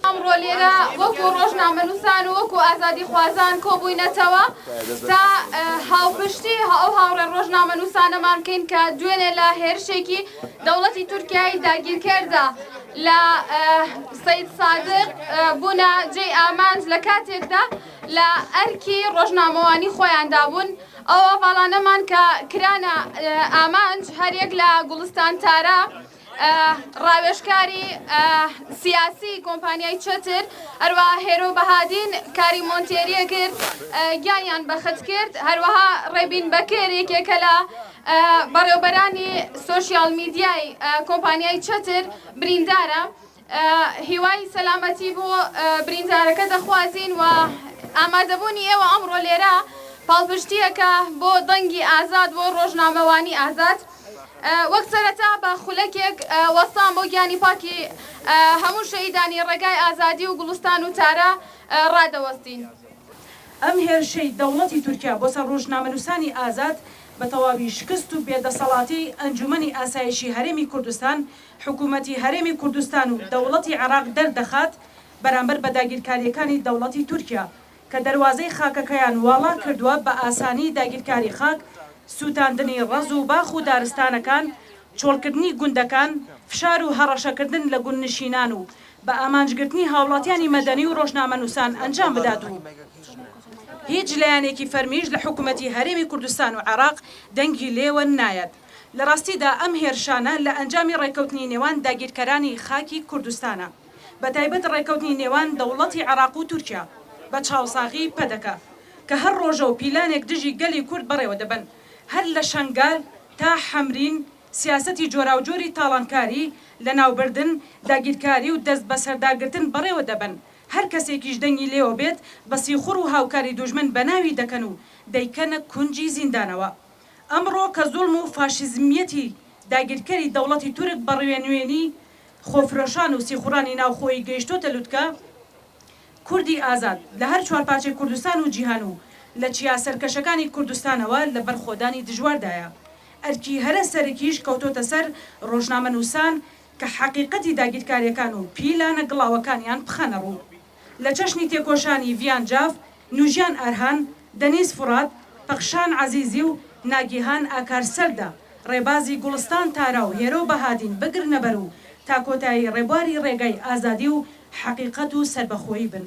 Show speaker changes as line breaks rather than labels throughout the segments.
ئەمڕۆ لێرە وەکو ڕۆژنامەنووسان و وەکو ئازادیخوازان کۆبووینەتەوە تا هاوپشتی ئەو هاوڕێ ڕۆژنامەنووسانەمان بکەین کە دوێنێ لە هێرشێکی دەوڵەتی تورکیای داگیرکەردا لە سەید سادق بوونە جێی ئامانج لە کاتێکدا لە ئەرکی ڕۆژنامەوانی خۆیاندا بوون. ئەو هەڤاڵانەمان کە کرانە ئامانج هەریەک لە گوڵستان تارا، ڕاوێژکاری سیاسی کۆمپانیای چەتر، هەروەها هێرۆ بەهادین کاری مۆنتێریە کرد گیانیان بەخت کرد، هەروەها ڕێبین بەکر یەکێکە لە بەڕێوبەرانی سۆشیال میدیای کۆمپانیای چەتر بریندارە. هیوای سەلامەتی بۆ بریندارەکە دەخوازین و ئامادەبوونی ئێوە ئەمڕۆ لێرە پاڵپشتییەکە بۆ دەنگی ئازاد بۆ ڕۆژنامەوانی ئازاد. وەک سەرەتا بە خولەکێک وەستان بۆ گیانی پاکی هەموو شەهیدانی ڕێگای ئازادی و گوڵستان و تارا ڕادەوەستین.
ئەم هێرشەی دەوڵەتی تورکیا بۆ سەر ڕۆژنامەنووسانی ئازاد بە تەواوی شکست و بێدەسەڵاتیی ئەنجوومەنی ئاسایشی هەرێمی کوردستان، حکوومەتی هەرێمی کوردستان و دەوڵەتی عێراق دەردەخات بەرامبەر بە داگیرکارییەکانی دەوڵەتی تورکیا کە دەروازەی خاکەکەیان واڵا کردووە بە ئاسانی داگیرکاری خاک، سووتاندنی ڕەز و باخ و دارستانەکان، چۆڵکردنی گوندەکان، فشار و هەڕەشەکردن لە گوندنشینان و بە ئامانجگرتنی هاوڵاتیانی مەدەنی و ڕۆژنامەنووسان ئەنجام بدات و هیچ لایەنێکی فەرمیش لە حکومەتی هەرێمی کوردستان و عێراق دەنگی لێوە نایەت. لە ڕاستیدا ئەم هێرشانە لە ئەنجامی ڕێککەوتنی نێوان داگیرکەرانی خاکی کوردستانە. بەتایبەت ڕێکەوتنی نێوان دەوڵەتی عێراق و تورکیا بە چاوساغی پەدەکە کە هەر ڕۆژە و پیلانێک دژی گەلی کورد بەڕێوە دەبەن هەر لە شەنگال تا حەمرین سیاسەتی جۆراوجۆری تاڵانکاری، لەناوبردن، داگیرکاری و دەست بەسەرداگرتن بەڕێوە دەبەن، هەر کەسێکیش دەنگی لێوە بێت بە سیخوڕ و هاوکاری دوژمن بەناوی دەکەن و دەیکەنە کونجی زیندانەوە. ئەمڕۆ کە زوڵم و فاشیزمیەتی داگیرکەری دەوڵەتی تورک بە ڕوێنوێنی خۆفرۆشان و سیخوڕانی ناوخۆیی گەیشتۆتە لوتکە، کوردی ئازاد لە هەر چوارپارچەی کوردستان و جیهان و لە چیا سەرکەشەکانی کوردستانەوە لە بەرخۆدانی دژواردایە. ئەرکی هەرە سەرەکیش کەوتۆتە سەر ڕۆژنامەنووسان کە حەقیقەتی داگیرکاریەکان و پیلانە گڵاوەکانیان بخەنە ڕوو. لە چەشنی تێکۆشانی ڤیان جاف، نوژیان ئارهان، دەنیز فوڕات، پەخشان عەزیزی و ناگیهان ئاکارسەلدا ڕێبازی گوڵستان تارا و هێرۆ بەهادین بگرنەبەر و تا کۆتایی ڕێبواری ڕێگای ئازادی و حەقیقەت و سەربەخۆیی بن.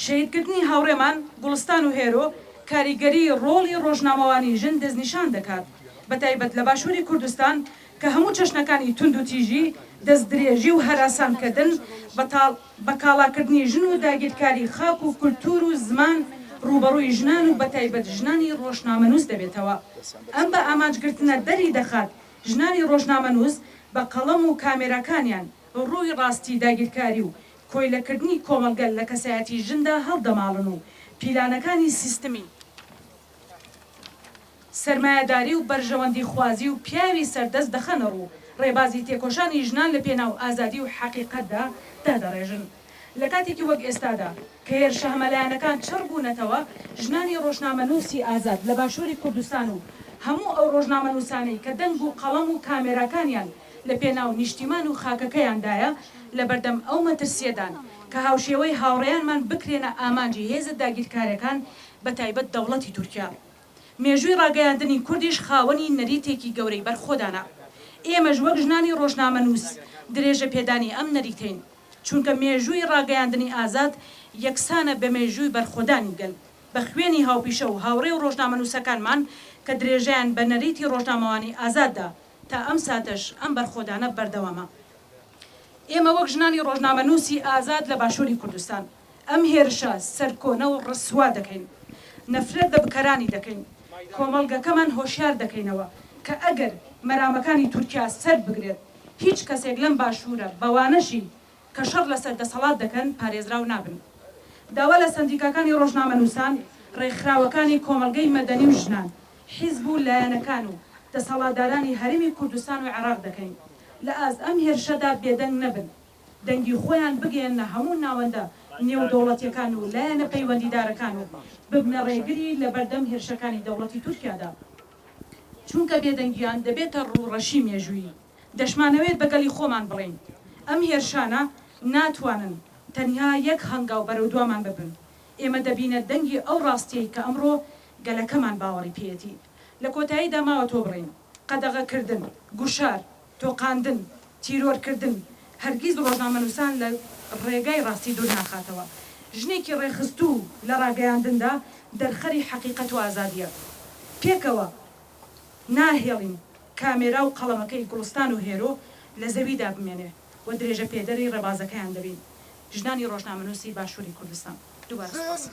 شەهیدکردنی هاوڕێمان گوڵستان و هێرۆ کاریگەریی ڕۆڵی ڕۆژنامەوانی ژن دەستنیشان دەکات، بەتایبەت لە باشووری کوردستان کە هەموو چەشنەکانی توندوتیژی، دەستدرێژی و هەراسانکردن، بە کاڵاکردنی ژن و داگیرکاری خاک و کولتوور و زمان ڕووبەڕووی ژنان و بەتایبەت ژنانی ڕۆژنامەنووس دەبێتەوە. ئەم بە ئامانجگرتنە دەری دەخات ژنانی ڕۆژنامەنووس بە قەڵەم و کامێراکانیان ڕووی ڕاستی داگیرکاری و کۆیلەکردنی کۆمەڵگە لە کەسایەتی ژندا هەڵدەماڵن و پیلانەکانی سیستمی سەرمایەداری و بەرژەوەندیخوازی و پیاوی سەردەست دەخەنە ڕوو، ڕێبازی تێکۆشانی ژنان لە پێناو ئازادی و حەقیقەتدا دادەڕێژن. لە کاتێکی وەک ئێستادا کە هێرشە هەمەلایەنەکان چڕ بوونەتەوە، ژنانی ڕۆژنامەنووسی ئازاد لە باشووری کوردستان و هەموو ئەو ڕۆژنامەنووسانەی کە دەنگ و قەڵەم و کامێراکانیان لە پێناو نیشتیمان و خاکەکەیاندایە لەبەردەم ئەو مەترسییەدان کە هاوشێوەی هاوڕێیانمان بکرێنە ئامانجی هێزە داگیرکارەکان بەتایبەت دەوڵەتی تورکیا. مێژووی ڕاگەیاندنی کوردیش خاوەنی نەریتێکی گەورەی بەرخۆدانە. ئێمەش وەک ژنانی ڕۆژنامەنووس درێژە پێدانی ئەم نەریتەین. چونکە مێژووی ڕاگەیاندنی ئازاد یەکسانە بە مێژووی بەرخۆدانی گەل. بە خوێنی هاوپیشە و هاوڕێ و ڕۆژنامەنووسەکانمان کە درێژەیان بە نەریتی ڕۆژنامەوانی ئازاد دا، تا ئەم ساتەش ئەم بەرخۆدانە بەردەوامە. ئێمە وەک ژنانی ڕۆژنامەنووسی ئازاد لە باشووری کوردستان، ئەم هێرشە سەرکۆنە و ڕسوا دەکەین. نەفرەت لە بکەرانی دەکەین. کۆمەڵگەکەمان هۆشیار دەکەینەوە کە ئەگەر مەرامەکانی تورکیا سەر بگرێت، هیچ کەسێک لەم باشوورە بەوانەشی کە شەڕ لەسەر دەسەڵات دەکەن پارێزراو نابن. داوا لە سەندیکاکانی ڕۆژنامەنووسان، ڕێکخراوەکانی کۆمەڵگەی مەدەنی و ژنان، حیزب و لایەنەکان و دەسەڵاتدارانی هەرێمی کوردستان و عێراق دەکەین لە ئاست ئەم هێرشەدا بێدەنگ نەبن. دەنگی خۆیان بگەیەننە هەموو ناوەندە نێودەوڵەتیەکان و لایەنە پەیوەندیدارەکان و ببنە ڕێگری لەبەردەم هێرشەکانی دەوڵەتی تورکیادا. چونکە بێدەنگیان دەبێتە ڕووڕەشی مێژوویی. دەشمانەوێت بە گەلی خۆمان بڵێین، ئەم هێرشانە ناتوانن تەنیا یەک هەنگاو بەرەو دوامان ببن، ئێمە دەبینە دەنگی ئەو ڕاستییەی کە ئەمڕۆ گەلەکەمان باوەڕی پێیەتی. لە کۆتاییدا ماوە تۆ بڵێین، قەدەغەکردن، گوشار، تۆقاندن، تیرۆرکردن، هەرگیز ڕۆژنامەنووسان لە ڕێگای ڕاستی دوور ناخاتەوە. ژنێکی ڕێکخستوو لە ڕاگەیاندندا دەرخەری حەقیقەت و ئازادییە. پێکەوە ناهێڵین کامێرا و قەڵەمەکەی گوڵستان و هێرۆ لە زەویدا بمێنێ و درێژەپێدەری ڕێبازەکەیان دەبین. ژنانی ڕۆژنامەنووسی باشووری کوردستان. دووبارە سوپاس.